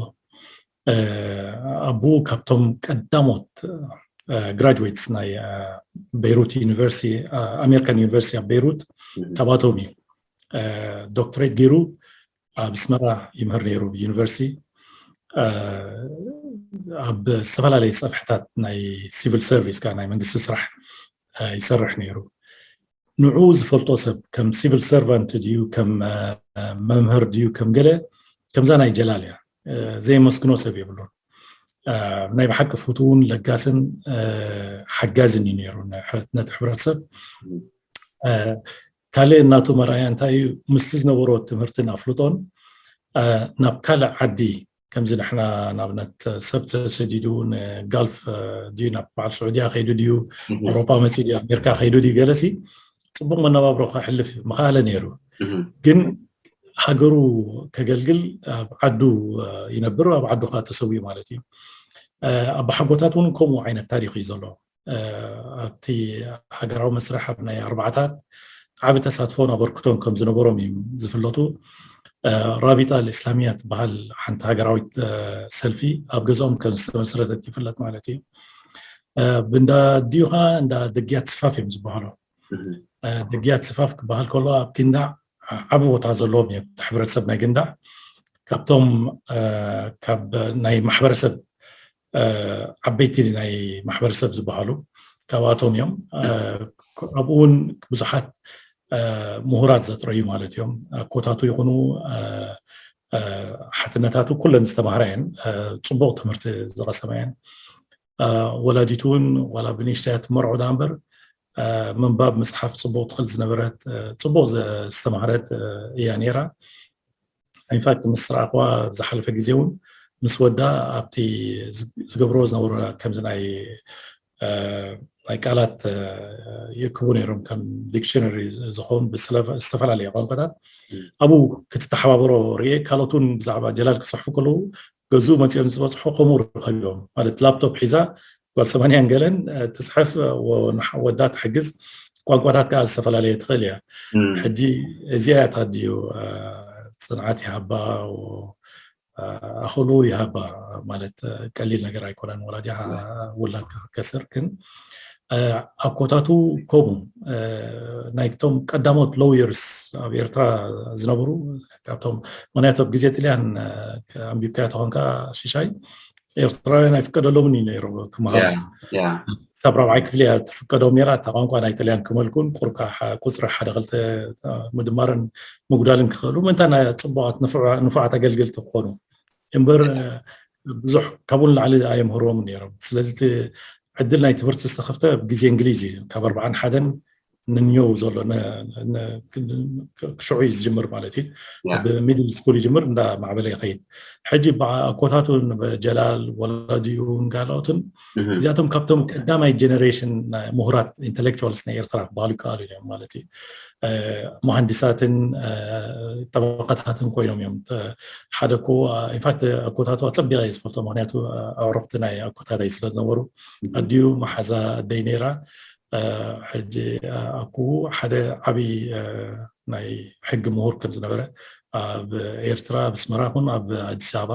ኣቦኡ ካብቶም ቀዳሞት ግራጅዌትስ ናይ ቤይሩት ዩኒቨርሲቲ ኣሜሪካን ዩኒቨርሲቲ ኣብ ቤይሩት ካባቶም እዩ ዶክትሬት ገይሩ ኣብ ኣስመራ ይምህር ነይሩ ዩኒቨርሲቲ ኣብ ዝተፈላለዩ ፀፍሕታት ናይ ሲቪል ሰርቪስ ካ ናይ መንግስቲ ስራሕ ይሰርሕ ነይሩ ንዑ ዝፈልጦ ሰብ ከም ሲቪል ሰርቫንት ድዩ ከም መምህር ድዩ ከም ገለ ከምዛ ናይ ጀላል እያ ዘየመስግኖ ሰብ የብሉን ናይ ብሓቂ ፍትውን ለጋስን ሓጋዝን እዩ ነይሩ ነቲ ሕብረተሰብ ካልእ እናቱ መርኣያ እንታይ እዩ ምስቲ ዝነበሮ ትምህርትን ኣፍልጦን ናብ ካልእ ዓዲ ከምዚ ንሕና ንኣብነት ሰብ ተሰዲዱ ንጋልፍ ድዩ ናብ በዓል ስዑድያ ከይዱ ድዩ ኣውሮፓ መፂኡ ድዩ ኣሜሪካ ከይዱ ድዩ ገለሲ ፅቡቅ መነባብሮ ከሕልፍ ምኽኣለ ነይሩ ግን ሃገሩ ከገልግል ኣብ ዓዱ ይነብር ኣብ ዓዱ ከዓ ተሰዊኡ ማለት እዩ ኣባሓጎታት እውን ከምኡ ዓይነት ታሪክ እዩ ዘሎ ኣብቲ ሃገራዊ መስርሕ ኣብ ናይ ኣርባዓታት ዓቢ ተሳትፎን ኣበርክቶን ከም ዝነበሮም እዮም ዝፍለጡ ራቢጣ ልእስላሚያ ትበሃል ሓንቲ ሃገራዊት ሰልፊ ኣብ ገዝኦም ከም ዝተመስረተት ይፍለጥ ማለት እዩ ብእንዳ ድዩኻ እንዳ ደግያት ስፋፍ እዮም ዝበሃሉ ደግያት ስፋፍ ክበሃል ከሎ ኣብ ግንዳዕ ዓቢ ቦታ ዘለዎም እዮም ሕብረተሰብ ናይ ግንዳዕ ካብቶም ካብ ናይ ማሕበረሰብ ዓበይቲ ናይ ማሕበረሰብ ዝበሃሉ ካብኣቶም እዮም። ኣብኡ እውን ብዙሓት ምሁራት ዘጥረዩ ማለት እዮም። ኣኮታቱ ይኹኑ ሓትነታቱ ኩለን ዝተማህራ እየን። ፅቡቕ ትምህርቲ ዝቐሰማ እየን። ወላዲቱ እውን ዋላ ብንእሽተያ ትመርዖ ዳ እምበር ምንባብ ምፅሓፍ ፅቡቕ ትኽእል ዝነበረት፣ ፅቡቕ ዝተማህረት እያ ነይራ። ኢንፋክት ምስ ረኣኽዋ ዝሓለፈ ግዜ እውን ምስ ወዳ ኣብቲ ዝገብርዎ ዝነበሩ ከምዚ ናይ ናይ ቃላት ይእክቡ ነይሮም፣ ከም ዲክሽነሪ ዝኸውን ብዝተፈላለየ ቋንቋታት። ኣብኡ ክትተሓባበሮ ርኤ። ካልኦት እውን ብዛዕባ ጀላል ክፅሕፉ ከለዉ ገዝኡ መፂኦም ዝበፅሑ ከምኡ ርኸብዮም። ማለት ላፕቶፕ ሒዛ ጓል ሰማንያን ገለን ትፅሕፍ፣ ወዳ ትሕግዝ፣ ቋንቋታት ከዓ ዝተፈላለየ ትኽእል እያ። ሕጂ እዚኣ እያ ታድዩ ፅንዓት ይሃባ፣ ኣኽሉ ይሃባ። ማለት ቀሊል ነገር ኣይኮነን ወላዲኻ ውላድካ ክትከስር። ግን ኣኮታቱ ከምኡ ናይቶም ቀዳሞት ሎየርስ ኣብ ኤርትራ ዝነበሩ፣ ካብቶም፣ ምክንያቱ ኣብ ግዜ ጥልያን ኣንቢብካዮ ተኾንካ ሽሻይ ኤርትራውያን ኣይፍቀደሎምን እዩ ነይሩ ክመሃሩ። ክሳብ ራብዓይ ክፍሊ እያ ትፍቀዶም ነይራ። እታ ቋንቋ ናይ ጥልያን ክመልኩን ቁርካ ቁፅሪ ሓደ ክልተ ምድማርን ምጉዳልን ክኽእሉ ምእንታ ናይ ፅቡቓት ንፉዓት ኣገልገልቲ ክኾኑ እምበር ብዙሕ ካብኡ ንላዕሊ ኣየምህርዎም ነይሮም። ስለዚ እቲ ዕድል ናይ ትምህርቲ ዝተኸፍተ ብግዜ እንግሊዝ እዩ። ካብ ኣርባዓን ሓደን ንኒው ዘሎ ክሽዑ እዩ ዝጅምር ማለት እዩ። ብሚድል ስኩል ይጅምር እንዳ ማዕበለ ይኸይድ። ሕጂ ኣኮታቱን ጀላል ወላዲኡን ካልኦትን እዚኣቶም ካብቶም ቀዳማይ ጀነሬሽን ምሁራት ኢንተሌክቹዋልስ ናይ ኤርትራ ክበሃሉ ይከኣሉ እዮም ማለት እዩ። መሃንዲሳትን ጠበቃታትን ኮይኖም እዮም። ሓደ ኮ ኢንፋክት ኣኮታቱ ኣፀቢቐ እየ ዝፈልጦ፣ ምክንያቱ ኣዕሩኽቲ ናይ ኣኮታተይ ስለዝነበሩ። ኣዲኡ መሓዛ ኣደይ ነይራ። ሕጂ ኣኩ ሓደ ዓብዪ ናይ ሕጊ ምሁር ከም ዝነበረ ኣብ ኤርትራ ኣብ ኣስመራ ይኹን ኣብ ኣዲስ ኣበባ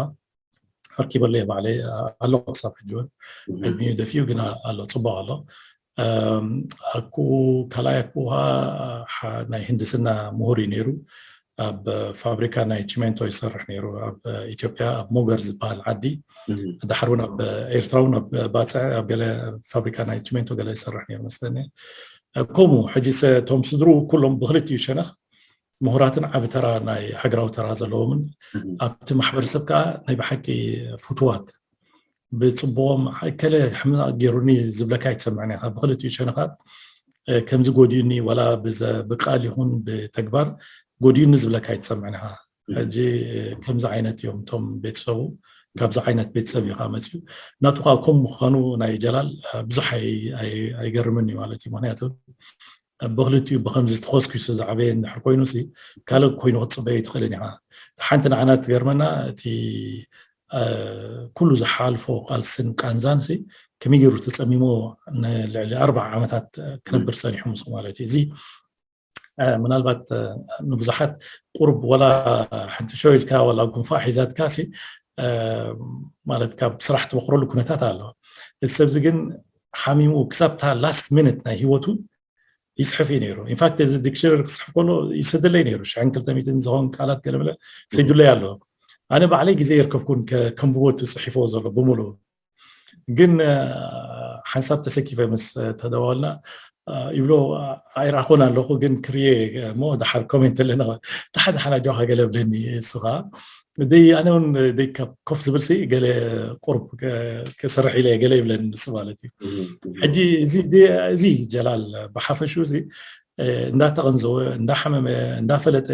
ኣርኪበለይ ባዕለይ ኣሎ። ክሳብ ሕጂ እውን ዕድሚኡ ደፊኡ ግና ኣሎ፣ ፅቡቅ ኣሎ። ኣኩ ካልኣይ ኣኩ ናይ ህንድስና ምሁር እዩ ነይሩ። ኣብ ፋብሪካ ናይ ቺሜንቶ ይሰርሕ ነይሩ ኣብ ኢትዮጵያ ኣብ ሞገር ዝበሃል ዓዲ። ዳሕር እውን ኣብ ኤርትራ እውን ኣብ ባፅዕ ኣብ ገለ ፋብሪካ ናይ ቺሜንቶ ገለ ይሰርሕ ነይሩ መስለኒ። ከምኡ ሕጂ እቶም ስድሩ ኩሎም ብክልቲኡ ሸነኽ ምሁራትን ዓቢ ተራ ናይ ሃገራዊ ተራ ዘለዎምን ኣብቲ ማሕበረሰብ ከዓ ናይ ብሓቂ ፍትዋት ብፅቡቆም እከለ ሕማቅ ገይሩኒ ዝብለካ ኣይትሰምዕን ኢኻ። ብክልቲኡ ሸነኻት ከምዚ ጎዲኡኒ ዋላ ብቃል ይኹን ብተግባር ጎዲኡኒ ዝብለካ ኣይትሰምዕን ኢኻ። ሕጂ ከምዚ ዓይነት እዮም እቶም ቤተሰቡ፣ ካብዚ ዓይነት ቤተሰብ እዩ ከዓ መፅዩ። ናቱ ከዓ ከም ምዃኑ ናይ ጀላል ብዙሕ ኣይገርምን እዩ ማለት እዩ። ምክንያቱ ብክልቲኡ ብከምዚ ተኾስኪሱ ዝዓበየ እንድሕር ኮይኑ ካልእ ኮይኑ ክትፅበዮ ኣይትኽእልን ኢኻ። ሓንቲ ንዓና ትገርመና እቲ ኩሉ ዝሓልፎ ቃልስን ቃንዛን ከመይ ገይሩ ተፀሚሞ ንልዕሊ ኣርባዓ ዓመታት ክነብር ፀኒሑ ምስ ማለት እዩ። እዚ ምናልባት ንብዙሓት ቁርብ ወላ ሓንቲ ሸው ኢልካ ወላ ጉንፋዕ ሒዛትካ ማለት ካብ ስራሕ ትበክረሉ ኩነታት ኣሎ። እዚ ሰብዚ ግን ሓሚሙ ክሳብ እታ ላስት ሚኒት ናይ ህይወቱ ይፅሕፍ እዩ ነይሩ። ኢንፋክት እዚ ዲክሽነሪ ክፅሕፍ ከሎ ይሰደለይ ነይሩ። ሽሕን ክልተ ሚእትን ዝኸውን ቃላት ገለመለ ሰይዱለይ ኣሎ። ኣነ ባዕለይ ግዜ የርከብኩን ከንብቦ እቲ ፅሒፍዎ ዘሎ ብምሉኡ። ግን ሓንሳብ ተሰኪፈ ምስ ተደዋወልና ይብሎ ኣይረኣኹን ኣለኹ፣ ግን ክርየ እሞ ደሓር ኮሜንት ኣለና ደሓ ደሓን ኣጆኻ ገለ ብለኒ። እሱ ከዓ ደይ ኣነ እውን ደይ ካብ ኮፍ ዝብል ሲ ገለ ቁርብ ክሰርሕ ኢለ ገለ ይብለኒ ንሱ ማለት እዩ። ሕጂ እዚ ጀላል ብሓፈሹ እዚ እንዳተቐንዘወ እንዳሓመመ እንዳፈለጠ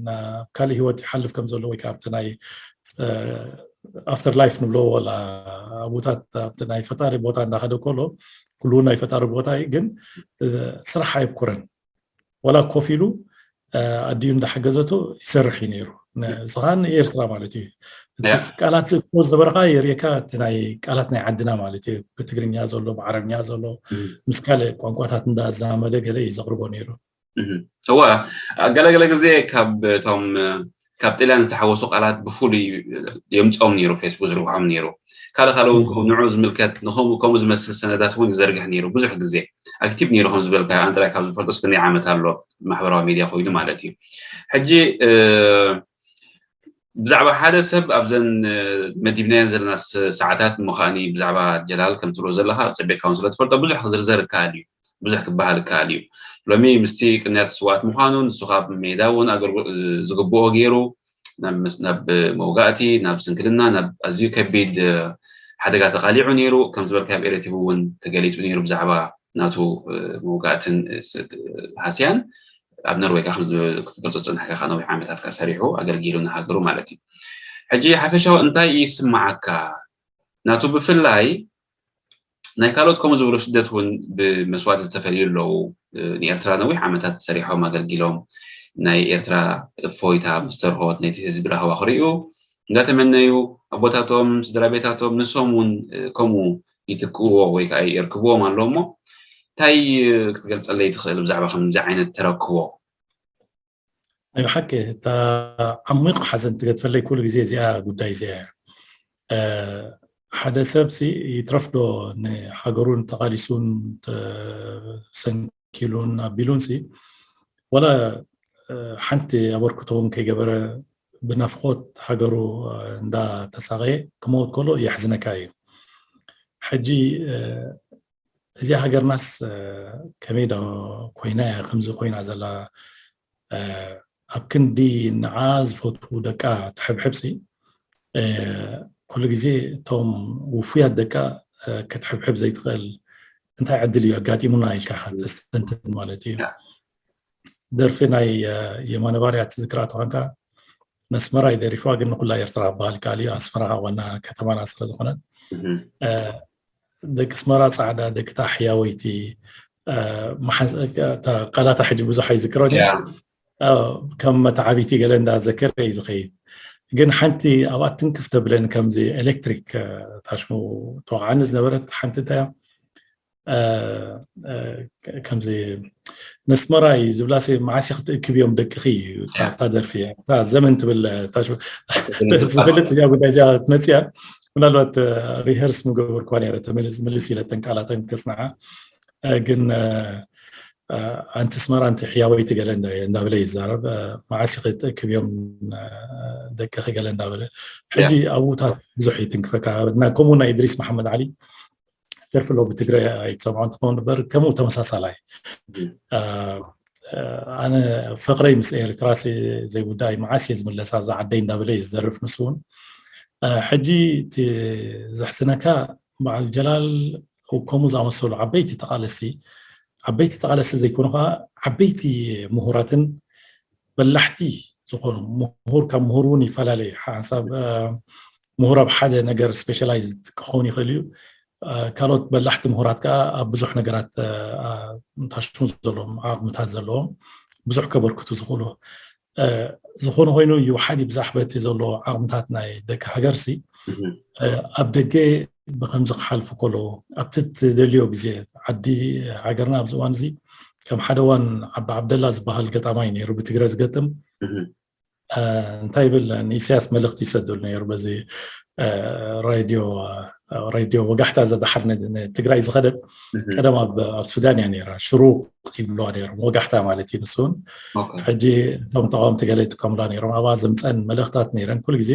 ናብ ካልእ ህይወት ይሓልፍ ከም ዘሎ ወይ ከዓ ኣብቲ ናይ ኣፍተር ላይፍ ንብሎ ወላ ኣቦታት ኣብቲ ናይ ፈጣሪ ቦታ እንዳኸደ ከሎ ኩሉ ናይ ፈጣሪ ቦታ እዩ፣ ግን ስራሕ ኣየብኩረን። ዋላ ኮፍ ኢሉ ኣዲኡ እንዳሓገዘቶ ይሰርሕ እዩ ነይሩ። ዝኻን ኤርትራ ማለት እዩ። ቃላት ዝእክቦ ዝነበረካ የርእየካ፣ እቲ ናይ ቃላት ናይ ዓድና ማለት እዩ። ብትግርኛ ዘሎ ብዓረብኛ ዘሎ ምስ ካልእ ቋንቋታት እንዳዛመደ ገለ እዩ ዘቕርቦ ነይሩ። እዋ ገለገለ ግዜ ካብ እቶም ካብ ጥልያን ዝተሓወሱ ቃላት ብፍሉይ የምፅኦም ነይሩ፣ ፌስቡክ ዝርግሖም ነይሩ። ካልእ ካልእ እውን ንዑ ዝምልከት ከምኡ ዝመስል ሰነዳት እውን ይዘርግሕ ነይሩ። ብዙሕ ግዜ ኣክቲቭ ነይሩ ከም ዝበልካ ኣንጥራይ ካብ ዝፈልጦ እስክንደይ ዓመት ኣሎ ማሕበራዊ ሚድያ ኮይኑ ማለት እዩ። ሕጂ ብዛዕባ ሓደ ሰብ ኣብዘን መዲብናየን ዘለና ሰዓታት ምዃኒ ብዛዕባ ጀላል ከም ትብሎ ዘለካ ኣብ ፀቤካውን ስለ ትፈልጦ ብዙሕ ክዝርዘር ይከኣል እዩ። ብዙሕ ክበሃል ይከኣል እዩ። ሎሚ ምስቲ ቅንያት ስዋት ምዃኑ ንሱ ካብ ሜዳ እውን ዝግብኦ ገይሩ ናብ መውጋእቲ ናብ ስንክልና ናብ ኣዝዩ ከቢድ ሓደጋ ተቃሊዑ ነይሩ። ከም ዝበልካ ኣብ ኤሬቲቭ እውን ተገሊፁ ነይሩ ብዛዕባ ናቱ መውጋእትን ሃስያን ኣብ ኖርዌይ ክትገልፆ ዝፀናሕካ ከዓ ነዊሕ ዓመታት ከዓ ሰሪሑ ኣገልጊሉ ንሃገሩ ማለት እዩ። ሕጂ ሓፈሻዊ እንታይ ይስማዓካ? ናቱ ብፍላይ ናይ ካልኦት ከምኡ ዝብሉ ስደት እውን ብመስዋእቲ ዝተፈልዩ ኣለዉ። ንኤርትራ ነዊሕ ዓመታት ሰሪሖም ኣገልጊሎም ናይ ኤርትራ እፎይታ ምስ ተርሆት ነቲ ህዝቢ ራህዋ ክርእዩ እንዳተመነዩ ኣቦታቶም ስድራ ቤታቶም ንሶም እውን ከምኡ ይትክእዎ ወይ ከዓ የርክብዎም ኣሎ እሞ እንታይ ክትገልፀለይ ትኽእል ብዛዕባ ከምዚ ዓይነት ተረክቦ? ናይ ብሓቂ እታ ዓሚቕ ሓዘን ትገድፈለይ ኩሉ ግዜ እዚኣ ጉዳይ እዚኣ እያ። ሓደ ሰብ ሲ ይትረፍዶ ንሃገሩን ተቓሊሱን ተሰንኪሉን ኣቢሉን ሲ ወላ ሓንቲ ኣበርክቶ እውን ከይገበረ ብናፍቆት ሃገሩ እንዳተሳቐየ ክመውት ከሎ የሕዝነካ እዩ። ሕጂ እዚኣ ሃገርናስ ከመይ ዶ ኮይና እያ ከምዚ ኮይና ዘላ? ኣብ ክንዲ ንዓ ዝፈትዉ ደቃ ትሕብሕብ ሲ ኩሉ ግዜ እቶም ውፉያት ደቃ ክትሕብሕብ ዘይትኽእል እንታይ ዕድል እዩ ኣጋጢሙና ኢልካ ተስተንትን ማለት እዩ። ደርፊ ናይ የማነ ባርያ ትዝክራ ተኾንካ ነስመራ ይደሪፍዋ ግን ንኩላ ኤርትራ በሃል ቃል እዩ። ኣስመራ ዋና ከተማና ስለ ዝኾነት ደቂ ስመራ ፃዕዳ ደቂ ታሕያወይቲ ቃላታ ሕጂ ብዙሕ ኣይዝክሮን ከም መተዓቢቲ ገለ እንዳዘከረ እዩ ዝኸይድ። ግን ሓንቲ ኣብኣ ትንክፍ ተብለኒ ከምዚ ኤሌክትሪክ ታሽሙ ተወቃዓኒ ዝነበረት ሓንቲ እንታይ ከምዚ ነስመራይ ዝብላሲ መዓስ ክትእክብ እዮም ደቅኺ እዩ እታ ደርፊ እያ። እታ ዘመን ትብል ዝፈልጥ እዚኣ ጉዳይ እዚኣ ትመፅያ ምናልባት ሪሀርስ ምገበርኳ ነረ ተመልስ ምልስ ኢለተን ቃላተን ክፅንዓ ግን ኣንቲ ስመራ ኣንቲ ሕያወይቲ ገለ እንዳበለ ይዛረብ መዓስ ክትእክብ እዮም ደቅኺ ገለ እንዳበለ ሕጂ ኣብኡታት ብዙሕ ይትንክፈካ ከምኡ ናይ እድሪስ መሓመድ ዓሊ ደርፊ ኣሎ ብትግረ ኣይትሰምዖ እንትኸውን ነበር ከምኡ ተመሳሳላይ ኣነ ፍቅረይ ምስ ኤርትራ ዘይጉዳይ መዓስ እየ ዝምለሳ እዛ ዓደይ እንዳበለ እዩ ዝደርፍ ንሱ እውን ሕጂ ዘሕዝነካ በዓል ጀላል ከምኡ ዝኣመሰሉ ዓበይቲ ተቃለስቲ ዓበይቲ ተቃለስቲ ዘይኮኑ ከዓ ዓበይቲ ምሁራትን በላሕቲ ዝኾኑ ምሁር ካብ ምሁር እውን ይፈላለዩ ሓንሳብ ምሁር ኣብ ሓደ ነገር ስፔሻላይዝ ክኸውን ይኽእል እዩ ካልኦት በላሕቲ ምሁራት ከዓ ኣብ ብዙሕ ነገራት ታሽሙ ዘለዎም ዓቕምታት ዘለዎም ብዙሕ ከበርክቱ ዝኽእሉ ዝኾነ ኮይኑ ይውሓድ ይብዛሕ በቲ ዘሎ ዓቕምታት ናይ ደቂ ሃገር ሲ ኣብ ደገ ብከምዚ ክሓልፉ ከለዉ ኣብቲ ትደልዮ ግዜ ዓዲ ሃገርና ኣብዚ እዋን እዚ ከም ሓደ እዋን ዓቢ ዓብደላ ዝበሃል ገጣማይ ነይሩ ብትግረ ዝገጥም እንታይ ይብል ንኢሳያስ መልእክቲ ይሰደሉ ነይሩ በዚ ሬድዮ ሬድዮ ወጋሕታ ዘዳሓር ትግራይ ዝኸደት ቀደም ኣብ ሱዳን እያ ነይራ ሽሩቅ ይብልዋ ነይሮም ወጋሕታ ማለት እዩ ንስውን ሕጂ እቶም ተቃወምቲ ገለ ይጥቀሙላ ነይሮም ኣብኣ ዘምፀን መልእክታት ነይረን ኩሉ ግዜ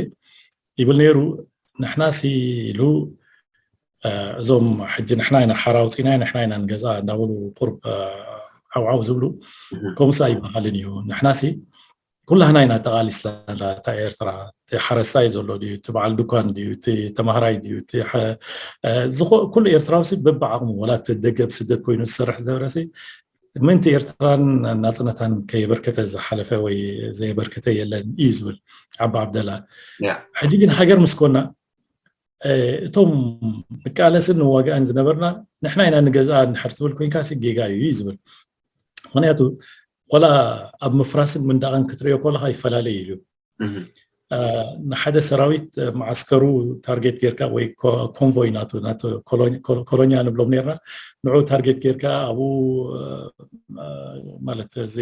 ይብል ነይሩ ንሕናሲ ኢሉ እዞም ሕጂ ንሕና ኢና ሓራ ኣውፂና ንሕና ኢና ንገዛ እንዳበሉ ቁርብ ዓውዓው ዝብሉ ከምኡስ ኣይበሃልን እዩ ንሕናሲ ኩላህና ኢና ተቃሊስና እታ ኤርትራ እቲ ሓረስታይ ዘሎ ድዩ እቲ በዓል ድኳን ድዩ እቲ ተማሃራይ ድዩ ኩሉ ኤርትራዊ በብዓቕሙ ወላ እቲ ደገ ብስደት ኮይኑ ዝሰርሕ ዝነበረ ምእንቲ ኤርትራን ናፅነታን ከየበርከተ ዝሓለፈ ወይ ዘየበርከተ የለን እዩ ዝብል ዓባ ዓብደላ ሕጂ ግን ሃገር ምስኮና እቶም ንቃለስን ንዋጋእን ዝነበርና ንሕና ኢና ንገዝኣ እንድሕር ትብል ኮይንካ ጌጋ እዩ እዩ ዝብል ምክንያቱ ወላ ኣብ ምፍራስን ምንዳቕን ክትሪኦ ከለካ ይፈላለዩ እዩ ንሓደ ሰራዊት ማዓስከሩ ታርጌት ጌርካ ወይ ኮንቮይ ናቱ ኮሎኛ ንብሎም ነርና ንዑ ታርጌት ጌርካ ኣብኡ ማለት እዚ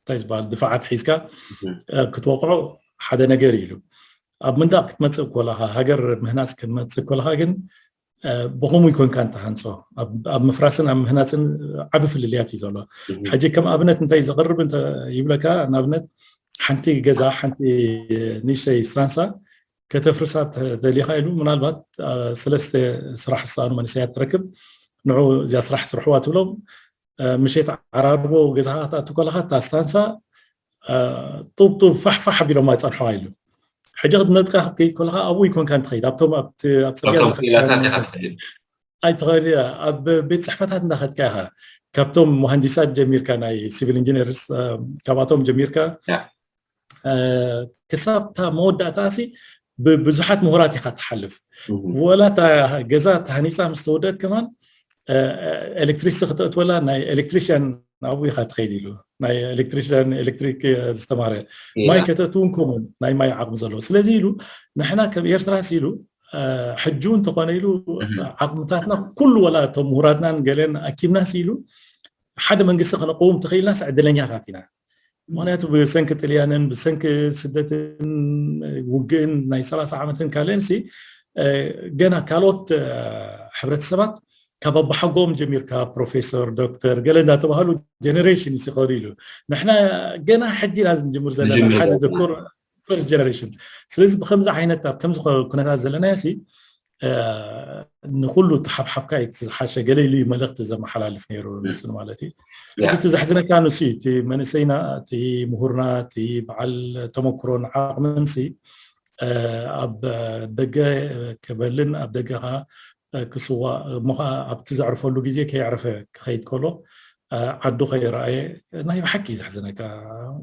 እንታይ ዝበሃል ድፋዓት ሒዝካ ክትወቅዖ ሓደ ነገር ኢሉ ኣብ ምንዳቕ ክትመፅእ ኮለካ ሃገር ምህናፅ ክትመፅእ ኮለካ ግን ብኸምኡ ይኮንካ እንተሃንፆ ኣብ ምፍራስን ኣብ ምህናፅን ዓቢ ፍልልያት እዩ ዘሎ ሕጂ ከም ኣብነት እንታይ ዘቕርብ ይብለካ ንኣብነት ሓንቲ ገዛ ሓንቲ ንእሽተይ ስታንሳ ከተፍርሳ ተደሊኻ ኢሉ ምናልባት ሰለስተ ስራሕ ዝሰኣኑ መንእሰያት ትረክብ። ንዑ እዚኣ ስራሕ ስርሕዋ ትብሎም። ምሸት ዓራርቦ ገዛኻ ክትኣቱ ከለኻ እታ ስታንሳ ጡብጡብ ፋሕፋሕ ኣቢሎም ኣይፀንሖ ኢሉ። ሕጂ ክትነጥቃ ክትከይድ ከለኻ ኣብኡ ይኮንካ እንትኸይድ ኣብቶም ኣብ ፅርያ ኣይትኸይድ። ኣብ ቤት ፅሕፈታት እንዳኸድካ ኢኻ ካብቶም መሃንዲሳት ጀሚርካ ናይ ሲቪል ኢንጂነርስ ካብኣቶም ጀሚርካ ክሳብ እታ መወዳእታ ሲ ብዙሓት ምሁራት ኢኻ ትሓልፍ። ወላ እታ ገዛ ተሃኒፃ ምስ ተወደአት ከማን ኤሌክትሪክስ ክተእትወላ ናይ ኤሌክትሪሽያን ኣብኡ ኢኻ ትኸይድ ኢሉ ናይ ኤሌክትሪሽያን ኤሌክትሪክ ዝተማረ ማይ ከተእትውን ከምኡ ናይ ማይ ዓቕሚ ዘለዎ ስለዚ ኢሉ ንሕና ከም ኤርትራስ ኢሉ ሕጂ እውን እንተኾነ ኢሉ ዓቕምታትና ኩሉ ወላ እቶም ምሁራትናን ገለን ኣኪብናስ ኢሉ ሓደ መንግስቲ ከነቀውም ተኽኢልናስ ዕድለኛታት ኢና። ምክንያቱ ብሰንኪ ጥልያንን ብሰንኪ ስደትን ውግእን ናይ ሰላሳ ዓመትን ካልእን ሲ ገና ካልኦት ሕብረተሰባት ካብ ኣቦሓጎኦም ጀሚርካ ፕሮፌሰር ዶክተር ገለ እንዳተባሃሉ ጀነሬሽን ይስኸዱ ኢሉ ንሕና ገና ሕጂ ኢና ዝንጅምር ዘለና ሓደ ዶክተር ፈርስት ጀነሬሽን ስለዚ ብከምዚ ዓይነት ኣብ ከምዚ ኩነታት ዘለና ሲ ንኩሉ ተሓብሓብካ እቲ ዝሓሸ ገለ ኢሉ መልእክቲ ዘመሓላልፍ ነይሩ ንስን ማለት እዩ እቲ ዘሕዝነካ ንሱ እቲ መንእሰይና እቲ ምሁርና እቲ በዓል ተመክሮን ዓቕምን ሲ ኣብ ደገ ክበልን ኣብ ደገ ከዓ ክስዋ እሞ ከዓ ኣብቲ ዘዕርፈሉ ግዜ ከየዕረፈ ክኸይድ ከሎ ዓዱ ከይረኣየ ናይ ብሓቂ ዘሕዝነካ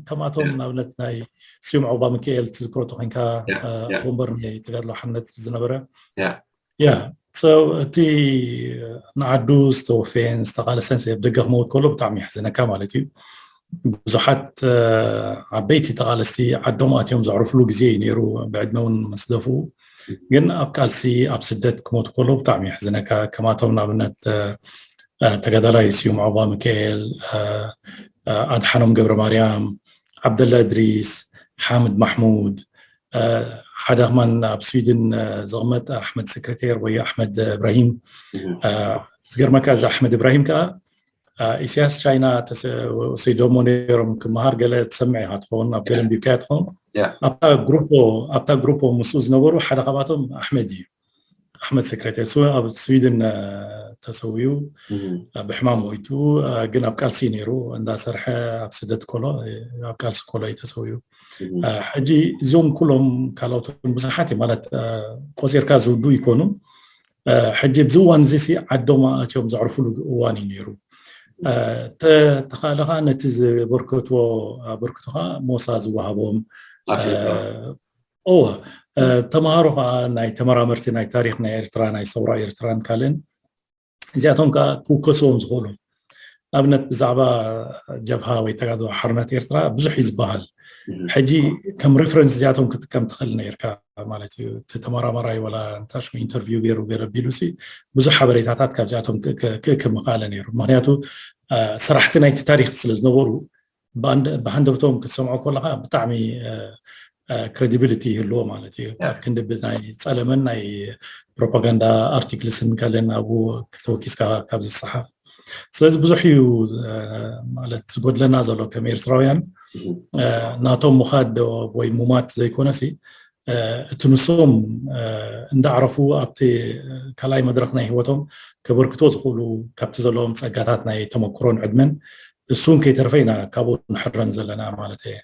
ከምኣቶም ንኣብነት ናይ ስዩም ዑቕባ ሚካኤል ትዝክሮ ተኮይንካ ወንበር ናይ ተጋድሎ ሓነት ዝነበረ ያ እቲ ንዓዱ ዝተወፈየን ዝተቃለሰን ሰብ ደገ ክመውት ከሎ ብጣዕሚ የሕዝነካ ማለት እዩ ብዙሓት ዓበይቲ ተቃለስቲ ዓዶም ኣትዮም ዘዕርፍሉ ግዜ እዩ ነይሩ ብዕድመ እውን መስደፉ ግን ኣብ ቃልሲ ኣብ ስደት ክሞት ከሎ ብጣዕሚ የሕዝነካ ከማቶም ንኣብነት ተጋዳላይ ስዩም ዑቕባ ሚካኤል ኣድሓኖም ገብረ ማርያም ዓብደላ እድሪስ ሓምድ ማሕሙድ ሓደ ከማን ኣብ ስዊድን ዝቕመጥ ኣሕመድ ሰክረቴር ወይ ኣሕመድ እብራሂም ዝገርመካ እዚ ኣሕመድ እብራሂም ከዓ ኢሳያስ ቻይና ወሲዶሞ ነይሮም ክመሃር ገለ ትሰምዕ ኢኻ ትኸውን ኣብ ገለ ንቢብካያ ትኸውን ኣብታ ግሩፖ ምስኡ ዝነበሩ ሓደ ካብኣቶም ኣሕመድ እዩ ኣሕመድ ሰክረቴር እሱ ኣብ ስዊድን ተሰዊኡ ብሕማም ሞይቱ ግን ኣብ ቃልሲ ነይሩ እንዳሰርሐ ኣብ ስደት ኮሎ ኣብ ቃልሲ ኮሎ እዩ ተሰዊኡ ሕጂ እዚኦም ኩሎም ካልኦት ብዙሓት እዩ ማለት ቆፂርካ ዝውዱ ይኮኑ ሕጂ ኣብዚ እዋን እዚ ዓዶም ኣትዮም ዘዕርፍሉ እዋን እዩ ነይሩ ተኻእለ ከዓ ነቲ ዝበርከትዎ ኣበርክቶ ከዓ ሞሳ ዝወሃቦም እወ ተምሃሮ ከዓ ናይ ተመራመርቲ ናይ ታሪክ ናይ ኤርትራ ናይ ሰውራ ኤርትራን ካልእን እዚኣቶም ከዓ ክውከስዎም ዝኽእሉ ኣብነት ብዛዕባ ጀብሃ ወይ ተጋድሎ ሓርነት ኤርትራ ብዙሕ እዩ ዝበሃል ሕጂ ከም ሬፈረንስ እዚኣቶም ክጥቀም ትኽእል ነርካ ማለት እዩ እቲ ተመራማራይ ወላ እንታሽሙ ኢንተርቪው ገይሩ ገይረ ቢሉ ሲ ብዙሕ ሓበሬታታት ካብዚኣቶም ክእክብ ምኽኣለ ነይሩ ምክንያቱ ሰራሕቲ ናይቲ ታሪክ ስለ ዝነበሩ ብሃንደብቶም ክትሰምዖ ከለካ ብጣዕሚ ክሬዲቢሊቲ ይህልዎ ማለት እዩ ኣብ ክንዲ ብናይ ፀለመን ናይ ፕሮፓጋንዳ ኣርቲክልስን ካልእን ኣብኡ ከተወኪስካ ካብ ዝፀሓፍ ስለዚ ብዙሕ እዩ ማለት ዝጎድለና ዘሎ ከም ኤርትራውያን ናቶም ምኻድ ወይ ሙማት ዘይኮነሲ እቲ ንሶም እንዳዕረፉ ኣብቲ ካልኣይ መድረክ ናይ ህይወቶም ከበርክቶ ዝኽእሉ ካብቲ ዘለዎም ፀጋታት ናይ ተመክሮን ዕድመን እሱን ከይተርፈ ኢና ካብኡ ንሕረም ዘለና ማለት እየ